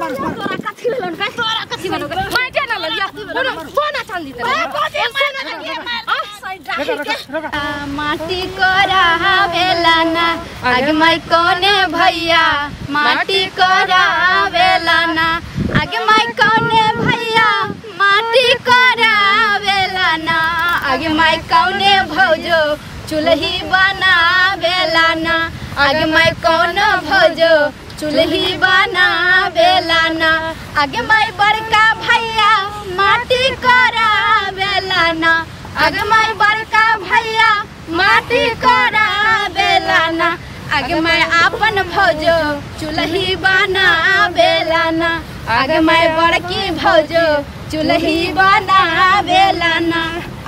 तोरा कथि भेलन का तोरा कथि भेलन माइटे न ललिया सोना चांदी त माटी करावेला ना आगे माई कोने भैया माटी करावेला ना आगे माई कोने भैया माटी करावेला ना आगे माई कोने भौजो चुल्ही बनावेला ना आगे माई कौन भौजो चुल्ही बनावेला ना आगे माई बड़का भैया माटी करावेला ना आगे माई बड़का भैया माटी करावेला ना आगे माई आपन भौजो चुल्ही बनावेला ना आगे माई बड़की भौजो चुल्ही बनावेला ना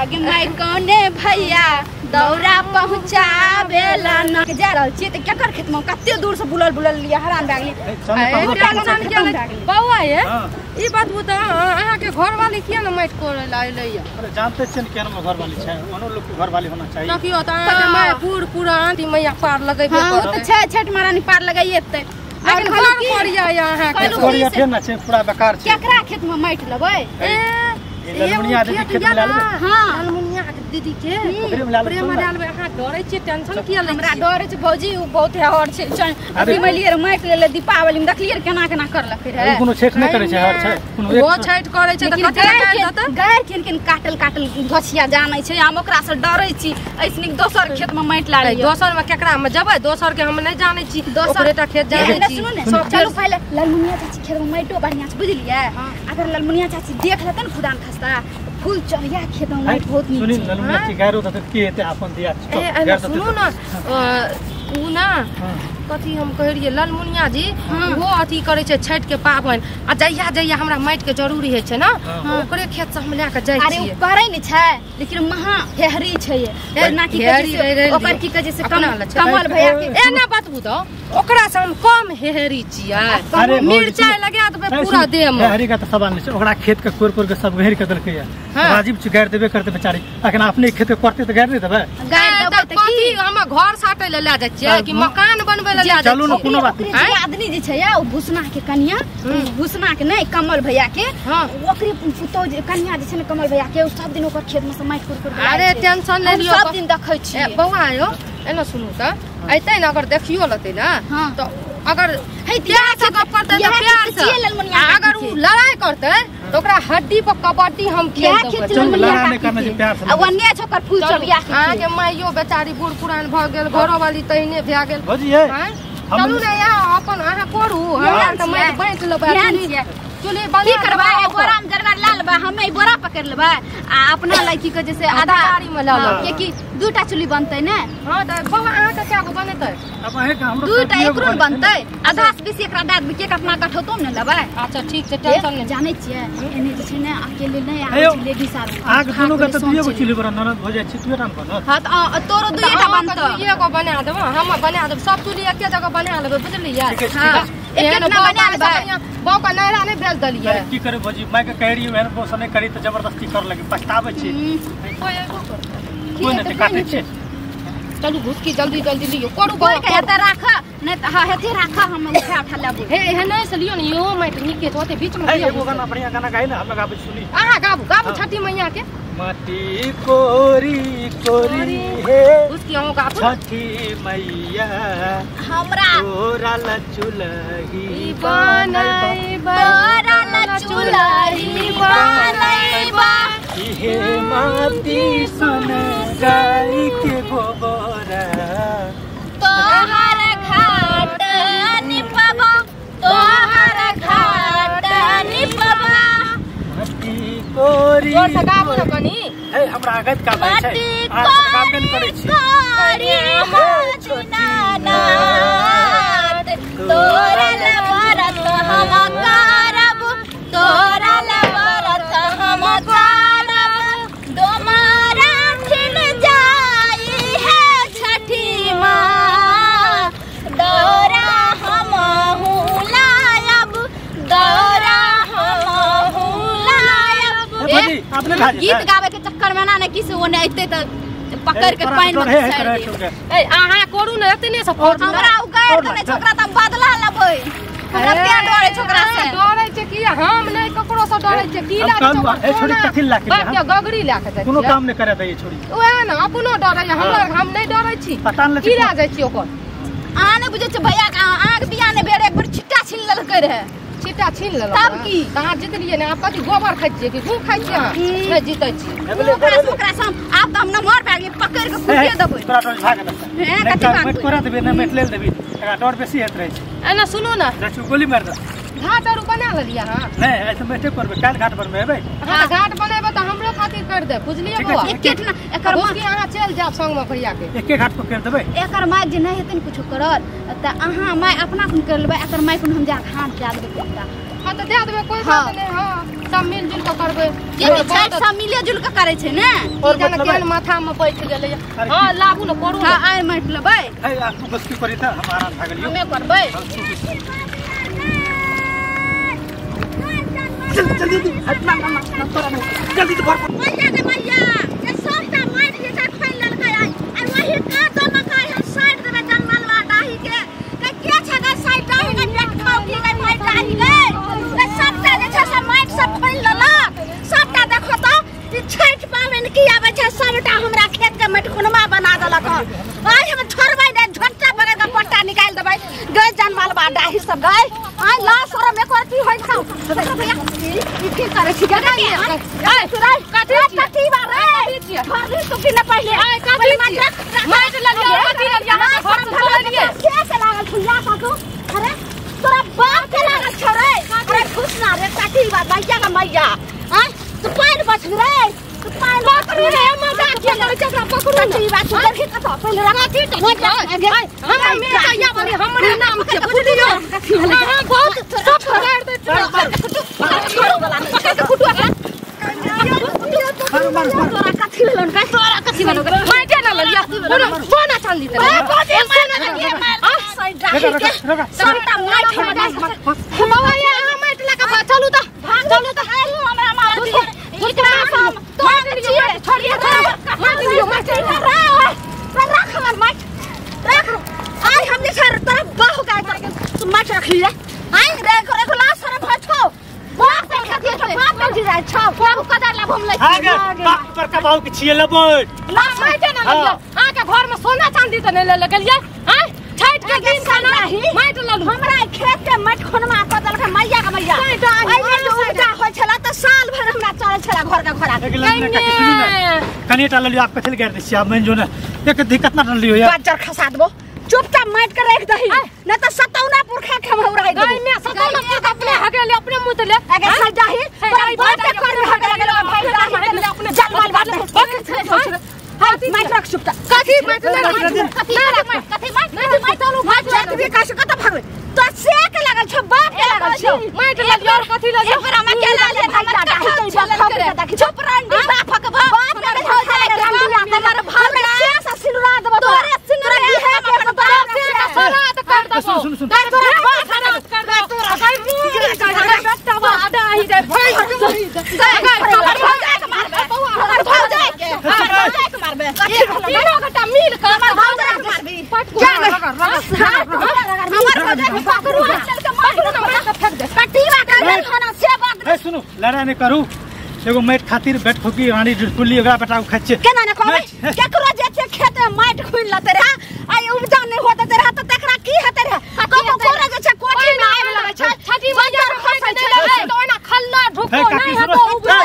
आगे माई कौने भैया दौरा पहुँचावेला ना जा रहल छियै त केकर खेत में कते दूर से बुलल बुलल लिया हरान भए गेलियै। बौआ ये ई बात बता अहाँ के घर वाली किया न माटि कोरै ला अइलै? अरे जानते छियै ने केहन घर वाली छै, ओनो लोग के घर वाली होना चाहिए। देखियो त अहाँ के my बूढ़ पुरान मैया पार लगेबे करतै। हां त छै छठ महारानी पार लगाइएतै। लेकिन घर कोरिया अहाँ के कोरिया फेर न छै, पूरा बेकार छै। केकरा खेत में माटि लेबै? ए ललमुनिया दीदी खेत में लेबै। हां ललमुनिया दीदी के ओकरे में डालबै। अहाँ डरै छियै, टेंशन किया लै? हमरा डर छै भौजी, उ बहुत हर छै। अभी मलियै रे माटि लेले दीपावली में देखलियै केना केना करलक रे। कोनो छठ नै करै छै, हर छै कोनो ओ छठ करै छै त कथि काटि देतै? गाय केन केन काटल काटल गछिया जानै छै, हम ओकरा से डरै छी। ऐसनी दोसर खेत में माटि ला लियो। दोसर में केकरा में जेबै? दोसर के हम नै जानै छी, ओकरे टा खेत जानै छी। चलू पहिले ललमुनिया चाची खेत में माटियो बढ़िया छै बुझलियै। अगर ललमुनिया चाची देख लेतै ने खुदान खस्ता फूल चढ़िया खेत में माटि बहुत नीक छै। सुनी ललमुनिया चाची गायरो त की हेतै अपन दिया। ए सुनू न उ ना कथी हम कहै रहियै ललमुनिया जी वो अथी करै छै छठ के पाबनि आ जहिया जहिया हमरा माटि के जरूरी होइ छै न ओकरे खेत से हम लए के जाइ छियै। अरे उ करै नै छै लेकिन महा हेहरी छै ना की कहै छै ओकर की कहै छै कमल भैया के एना बतबू त ओकरा से हम कम हेहरी छियै। मिरचाई लगा देबै पूरा देह में। हेहरी के त सवाल नै छै, ओकरा खेत के कोर कोर के सब घेर के देलकै वाजिब छै, गारि देबे करतै बेचारी। अखन अपने खेत के करतै त गारि नै देबै? गारि देबै त की हम घर साटै ले लए जाइ छियै कि मकान बनबै ले लए जाइ? चलू न कोनो बात नै। आदमी जे छै ओ भूसना के कनिया, भूसना के नै कमल भैया के ओकरे पुतोह जे कनिया जे छै ने कमल भैया के, उ सब दिन ओकर खेत में से माटि कोर कोर। अरे टेंशन नै लियौ, सब दिन देखै छियै। बौआ यौ एना सुनू त अइतै ने अगर देखियो लेतै ने त अगर प्यार से गप करतै त प्यार से, अगर उ लड़ाई करतै त ओकरा हड्डी पर कबड्डी हम खेल देबै। चल लड़ाई नै करना छै, प्यार से। आ ओने छै ओकर फूल चबिया के। अहाँ के माइयो बेचारी बूढ़ पुरान भ गेल, घरो वाली तहिने भए गेल। भौजी ये चलू ने यहाँ अपन अहाँ करू, हमरा त माटि बाँटि लेबै। चुल्ही की करबै? बोरा में जरगर ला लेबै, हमे ई बोरा पकड़ लेबै आ अपना लै की कहै छै से आधा गाड़ी में लऽ लेबै। कियाकि दूटा चुल्ही बनतै ने। हां त बौआ अहाँ के कए गो बनेतै? अब अहे के हमरो दूटा एकरो ने बनतै, आधा से बेसी एकरा दए देबै, कियाकि अपना कठौतो ने लेबै। अच्छा ठीक छै, टेंशन नै। जानै छियै एने जे छै ने अकेले नै आबै छै लेडीज आर। अहाँ के दुनू के त दुइए गो चुल्ही बनत, ननद भऽ जाइ छै दुइए टा बनत। हां त तोरो दुइए टा बनतौ। दुइए गो बना देबै, हम बना देबै, सब चुल्ही एके जगह बना लेबै बुझलियै। हां एक ना बना लेबै। बौआ के नैहरा नै भेज देलियै? की करे भौजी, my के कह रही एहन बौस नै करी त जबरदस्ती कर लगी, पछताबै छी। कोई नै काटै छै। चलू घुसकी जल्दी जल्दी लियो करू बौआ के हेते राख नै त हां हेते राख, हम उठा उठा लेबै। हे हे नै से लियो ने यो माटि नीके छै ओते बीच में लियो। एगो गाना बढ़िया गाना गाइ ने, हम गाबै सुनी। अहाँ गाबू गाबू छठी मैया के। माटी कोरी कोरी हे घुसकी अहाँ गाबू। छठी मैया हमरा तोरा लचुलही बनैबा, तोरा लचुलही बनैबा, हे माटी सन गाय के गोबरा तोहर घाट निपबा, तोहर घाट निपबा। माटी कोरी जोर से गाबू न कनी। हे हमरा आगत का भाई छै, अहाँ गाबे न करै छी। कोरी हो दीनानाथ तोरा लबरत हम करब, तोरा लबरत हम करब, डोमारा खिल जाई है छठी माँ, दौरा हम लायब, दौरा हम लायब। गीत गावे के चक्कर में ना किसी ओने अइते त पकड़ के पानि में घुसाइ दे। ए अहाँ करू ने एतने से हमरा उ गारि देने छै, ओकरा त बदला लेबै। हमरा ते डरै छै ओकरा से। डरै छै की? हम नै ककरो से डरै छै। की लागे छै? ए छोड़ी कथि लाके बाप के गगरी लाके जाइ। कोनो काम नै करे दै छोड़ी। ओए न अपनो डरै, हमरा हम नै डरै छी। पता नै की ला जाइ छी ओकर। अहाँ नै बुझै छी भैया के अहाँ के बियाह नै भेल एक बेर छिट्टा छीन लेलकै रहे। छिट्टा छीन लेलक तब की? अहाँ जीतलियै ने? आब कथी गोबर खाइ छियै कि गुड़ खाइ छियै? अहाँ नै जीतै छी। ओकरा से ओकरा से आब त हम नमहर भए गेलियै, पकड़ि के कुटिए देबै। तोरा डर भाग देतै। हे कथी बात माटि कोरा देबे नै माटि लेल देबी, एकरा डर बेसी होइत रहै छै। एना सुनू ने, जाइ छी गोली मारि दे। घाट आर बना लेलियै अहाँ? नै ऐसे माटिए करबै, काल्हि घाट बनबै एबै। अहाँ घाट बनेबै तऽ हमरो खातिर कर देब, बुझलियै बौआ? एकेठना एकर माँ अहाँ चलि जायब संगमे भैया के, एके घाट पर कर देबै। एकर माय जे नहि हेतै ने कुछो करल तऽ अहाँ my अपना कोन कर लेबै, एकर my कोन हम जा के हाथ दए देबै एकटा। हाँ तऽ दए देबै, कोई बात नहि। हाँ सब मिल जुल के करबै। कियाकि छठि सब मिले जुल के करै छै ने। की जाने केहन माथा में बैठ गेलै। हाँ लाबू ने करू। हाँ आइ माटि लेबै। हे आ तू बस की करी त हम आराम भए गेलियो। हमे करबै। जल्दी जल्दी हटना ना तोरा नहीं, जल्दी तो घर पर। मैया गे मैया जे सबटा माटि जे छै खोलि लेलकै आइ, आ वही काटो मकाइ हम साइड देबै जनमलवा डाही के। के के छै गे साइड डाही गे पेट खाउ की गे माटि डाही गे। के सबटा जे छै से माटि सब खोलि लेलक सबटा। देखो त ई छठि पाबनि की आबै छै, सबटा हमरा खेत के माटि खुनमा बना देलक। आइ हम छोड़बै नै, झोटा पकड़ि के पट्टा निकालि देबै गे जनमलवा डाही सब गे। आइ लाश शरम एको की होइ छौ भैया? ई की करै छी गे? ए सुराय कथी छी? कथी बार रे छोड़ली तू की न पहिले? ए कथी छी? माटि लेलियै, कथी लेलियै? अहाँ घर से चलेलियै। के से लागल छौ या काकू? अरे तोरा बाप के लागल छौ रे। अरे खुश ना रे कथी बात भैया के मैया। आय तू पानि बच रे, तू पानि पकड़ू रे माता के करै छै ओकरा पकड़ू ने। कथी बात छौ देखी कतौ पहिले रख। कथी त हमरा मेचा वाली हमरे नाम छै, बुझलियो? अहाँ बहुत सब पकड़ दै छी। पकड़ के कुटु एकरा। मारू मारू तोरा कथी भेलौ गे? तोरा कथी भेलौ गे? माटि ना लेलियै, सोना चांदी त सबटा माटि हमरा बौआ अहाँ माटि लऽ के चलू त, चलू त। हमरा मारत राख हमर माटि राख। आइ हम जे छै तोरा बाहु का तू माटि रखली रे। आइ रे रे लाश शरम होइ छौ। बाप के कथी छौ? बाप के जाइ छौ बाबू कदर लाभ हम लै छी। आगे बाप पर का बाहु के छिए लेबै। लाश माटि ना लेलियै, अहाँ के घर में सोना चांदी त नै ले गेलियै। आइ छठि के दिन खाना माटि लेलु। हमरा खेत के माटि खुनमा क देलक मैया के मैया। आइ जे उपजा होइ छला त साल भर हमरा चलै छला घर के घोड़ा। कनिटा लेलियो आप कथि गारि दै छियै? आब मान जो ने एक दिक्कत ना लेलियो यार। बज्जर खसा देबो, चुपचाप माटि के राखि दही न त सतौना पुरखा के हम उड़ाइ देबो। गई में सतौना पुरखा अपने हगेले अपने मुंह ले। अगे सजाही तोरा बाप के कर में हगेले गेलो भाई डाही अपने जलमल बात हाय माटि रख चुपचाप। कथी माटि ले? कथी कथी माटि कथी चलू भाग जात भी काश कत भागबे? तो से के लागल छौ बाप के लागल छौ माटि लेलियो कथी लेलियो? एक बेर हमरा के लागल भाई डाही चुप रंडी बाप के बाप के हो जाए रंडी हमर भाई से से सिनुरा देबो तोरे सिनुरा है के तोरा से सरात कर देबो। सुन सुन तोरा बाप सरात कर देबो। अगर मुंह के बेटा बाडा ही दे भाई हमर भौजाई के मारबे, हमर भौजाई के हमर भौजाई के मारबे। तीनों गोटा मिल के हमर भौजाई के मारबी। हमर भौजाई के पकड़ू चल के मार ना मार के फेंक दे। कटीवा के खाना से बात। ए सुनू लड़ाई नै करू, एगो माटि खातिर बेट ठोकी रानी ढुकुली ओकरा बेटा के खाइ छियै। केना ने कहबै केकरो जे छै खेत में माटि खुनि लतै रहे आ उपजा नै होतै रहे त तकरा की हेतै रहे? कबो कोरे जे छै कोठी में आबि लगै छै छठी मैया के खसै छै त ओना खल्ला ढुको नै हेतो उपजा।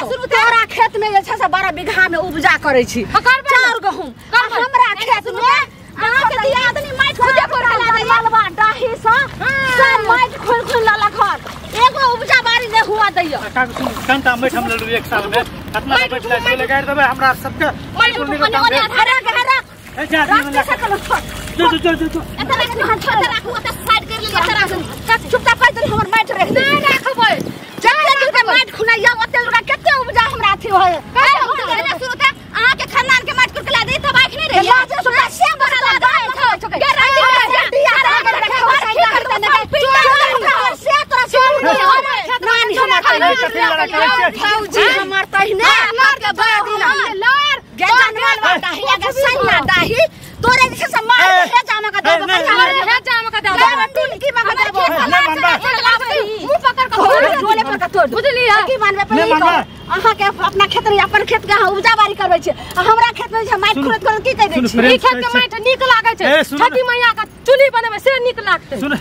शुरू तोरा खेत में जे छै से 12 बीघा में उपजा करै छी चाउर गहूम। हमरा खेत में अहाँ के दियादनी माटि खुदे कोर के ला मालवा डाही सँ सब माटि खुनि खुनि ललक हन, एगो उपजा बारी नै हुआ दैय। काका सुन कनटा माटि हम लेलु एक साल में कतना माटि ले गारि देबै हमरा सबके। माटि ओने ओने हरा हरा ए जा राख सकल छोड़ जो जो जो जो एतना राख हम छोड़ राखू ओत साइड कर लेलियै एतना चुपचाप कर दे हमर माटि रख दे। नै राखबै जते दूर माटि खुनाइया ओते दूर कते उपजा हमरा अथी होय। शुरू त अहाँ के खानदान के माटि कुटला दे तब आखि नै रहियै। से बना ला दे के रंडी से तोरा सुन नानी हमर फौजी हमर तहिने लड़ के बादिना लड़ गे जानवर डाही गे सैया डाही तोरे जे से मार हे जामा के देबो हे जामा के देबो टुनकी में के देबो। नहीं मानबै अहाँ के अपना खेत में अपन खेत के अहाँ उपजा बारी करबै छी आ हमरा खेत में जे माटि खुरैत खुरैत की कहि दै छी ई खेत के माटि नीक लागै छै छठी मैया के चूल्ही बनेबै से नीक लागतै सुन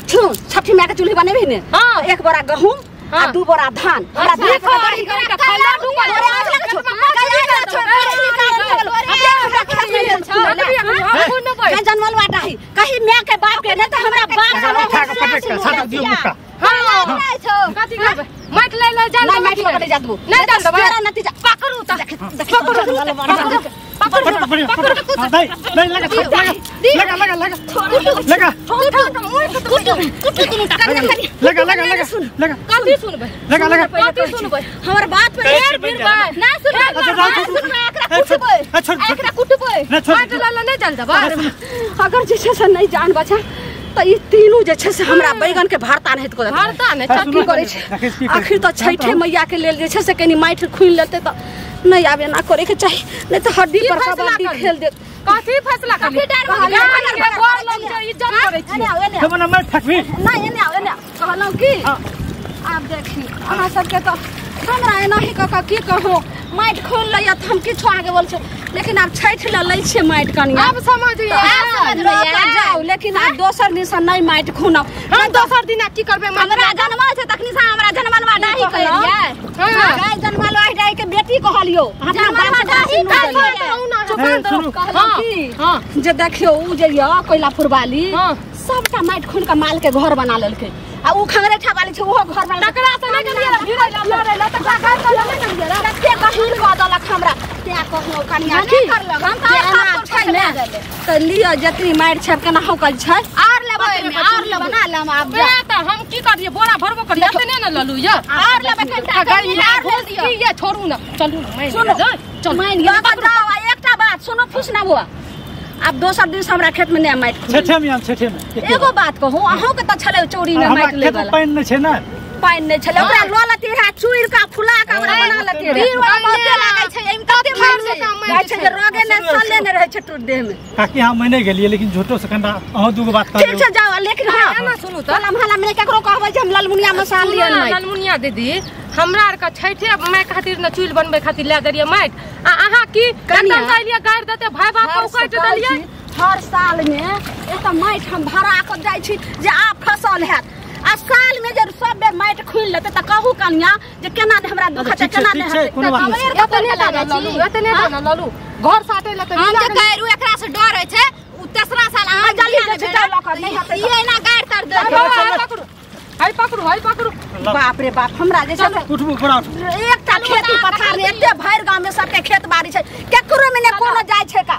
छठी मैया के चूल्ही बनेबै ने एक बोरा गहूम आ 2 बोरा धान हमरा देख के बड़ी के खैला डूबल जनमल बाटा है कहीं my के बाप के नहीं त हमरा बाप उठा के पटक के साथ दियो मुक्का हां कथि करबै माटि ले ले जान नहीं माटि लऽ जा देबो नहीं जान देबै तेरा नतीजा पकड़ू त पकड़ू पकड़ नहीं लगा लगा लगा लगा लगा कुटु कुटु दुनू टा लगा लगा लगा लगा कथि सुनबै लगा लगा कथि सुनबै हमर बात पे फेर फिर ना सुनबै एकरा कुटबै एकरा कुटबै माटि ले ले नहीं जान देबै अगर जे छै से नहीं जान बचा त ई तीनू जे छै से हमरा बैगन के भरता नहीं को भरता नहीं की करै छै आखिर त छठे मैया के लेल जे छै से कनी माटि खुनि लेतै त नहीं आबे ना करे के चाही नहीं त हड्डी पर कबड्डी खेल दे कथि फैसला कथि डर के घर लग जे इज्जत करै छी हम ना माटि फेकबी नहीं एने आओ एने कहलौं की आब देखी अहाँ सबके त हमरा एनाही क क की कहू माटि खुनि लैया त हम किछु आगे बोल छै लेकिन आब छठि ल लै छियै माटि कनिया आब समझ जाओ लेकिन आब दोसर दिन से नहीं माटि खुनब हम दोसर दिन की करबै हमरा जनमल छै तखनी से हमरा जनमलवा डाही कहलियै हां गाय जनमलवा डाही के बेटी कहलियो अपना बाप डाही कहलियो कहलौ की हां जे देखियो उ जे य कोयलापुर वाली सबटा माटि खुन के माल के घर बना लेलकै आ उ खंगरेठा वाली छै ओहो घर बना तकरा से नहीं गेलियै भिड़ै ला लड़ै ला तकरा घर से नहीं गेलियै कते बहिन कऽ देलक हमरा तें कहलौ कनिया की करलक हम त छै ने त लिअ जतनी मारि छै केना हौकल छै आर लेबै आर लेबै बना लेम आब बे त हम की करियै बोरा भरबो करियै एतने ने ललू य आर लेबै कनिटा गर्मी आर की ये छोड़ू ना चलू ना मानि सुनो चल मानि गेल जाओ एकटा बात सुनो फुस ना बुआ आब दोसर दिन से हमरा खेत में नहीं माटि खुनि छठे में हम छठे में एगो बात कहू अहूँ के त छलै चोरी में माटि ले वाला पानि नहीं छै ना पानि नहीं छलै ओकरा ल लती रहे चूर का फुला के ओकरा बना लती रहे भीड़ वाला बहुते लागै छै एमे कते माटि छै छै जे रगे ने सले ने रहै छै टूट देह में काकी हम मने गेलियै लेकिन झूठो से कनटा अहूँ दूगो बात कहलियै ठीक छै जाओ लेकिन हां ना सुनू त लम्हा में केकरो कहबै जे हम ललमुनिया में सान लिअ नहीं ललमुनिया दीदी हमरा आर के छठे माय खातिर न चूल बनबै खातिर ले देलियै माटि आ अहाँ की एकदम जाइलियै गारि देते भाई बाप के उकैट देलियै हर साल में एत माटि हम भरा के जाइ छी जे आब फसल हैत आ साल में जे सब बेर माटि खुनि लेतै त कहू कनिया जे केना ने हमरा दुख हेतै केना ने हेतै एतने टा ललू एतने टा न ललू घर साटे ल त हम जे कहू एकरा से डर होइ छै उ तेसरा साल अहाँ जल्दी जे छै जाउ लऽ कऽ नहि हेतै ई एना गारि तर दे हाय पकड़ू हाय पकड़ू बाप रे बाप हमरा जे छै उठबू बड़ा एकटा खेती पथार में एते भरि गांव में सबके खेत बाड़ी छै केकरो में ने कोनो जाय छै का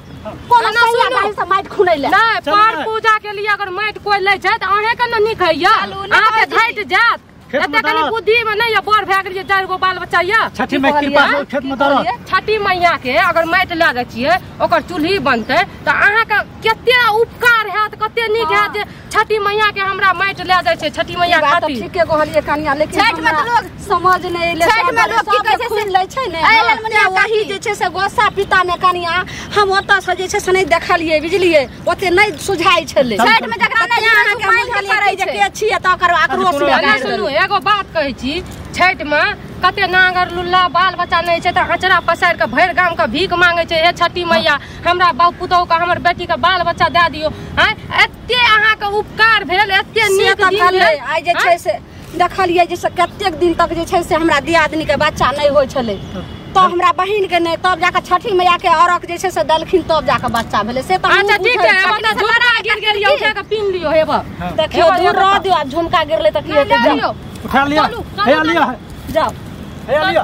कोनो सैया डाही से माटि खुनै ले नहीं पर पूजा के लिए अगर माटि कोई लै छै त अहे के न नीक हैया अहाँ के घटि जात एते कनी बुद्धि में नहीं बड़ भए गेलियै 4 गो बाल बच्चा या छठी मैया कृपा से खेत में दरद छठी मैया के अगर माटि लए जाइ छियै ओकर चूल्ही बनतै त अहाँ के कते उपकार हैत कते नीक हैत जे छठी मैया के हमरा माटि लए जाइ छै छठी मैया खातिर ठीके कहलियै कनिया लेकिन छठ में त लोग समझ नहीं एलै छठ में लोग की कहै छै खुनि लै छै ने वही जे छै से गोसा पिता में कनिया हम ओतऽ से जे छै से नहीं देखलियै बुझलियै ओते नहीं सुझाइ छलै छठ में जकरा नहीं अहाँ के बुझलियै जे के छियै त ओकर आक्रोश में सुनू एगो बात कहै छी छठ में कते नांगर लुल्ला बाल बच्चा नहीं छै त अचरा पसारि के भरि गाम के भीख मांगे छै हे छठी मैया हमरा बाप पुतहु के हमर बेटी के बाल बच्चा दए दियौ आँय एते अहाँ के उपकार भेल एते नीक दिन भेल आइ जे छै से देखलियै जे से कतेक दिन तक जे छै से हमरा दियादनी के बच्चा नहीं होइ छलै तो हमरा बहिन के नहीं तब जाके छठी मैया के अरक जे छै से देलखिन तब जाके बच्चा भेलै से त अच्छा ठीक छै मतलब झुमका गिर गेल यौ उठा के पिन लियो हेबा देखियो दूर रह दियो आब झुमका गिरलै त की हेतै जाओ उठा लिया हे लिया जाओ हे लिया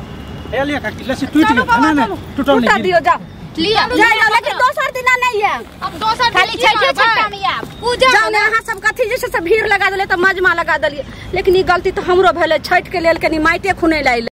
हे लिया काकी लस्सी टूट गेल नहीं नहीं टूटल नहीं टूटा दियो जाओ लिया जाओ लेकिन दोसर दिन नहीं है अब दोसर खाली छठे छठा में आब पूजा जाओ ने अहाँ सब कथी जे छै से भीड़ लगा देलियै त मजमा लगा देलियै लेकिन ई गलती त हमरो भेलै छठ के लेल कनी माटिए खुनै ला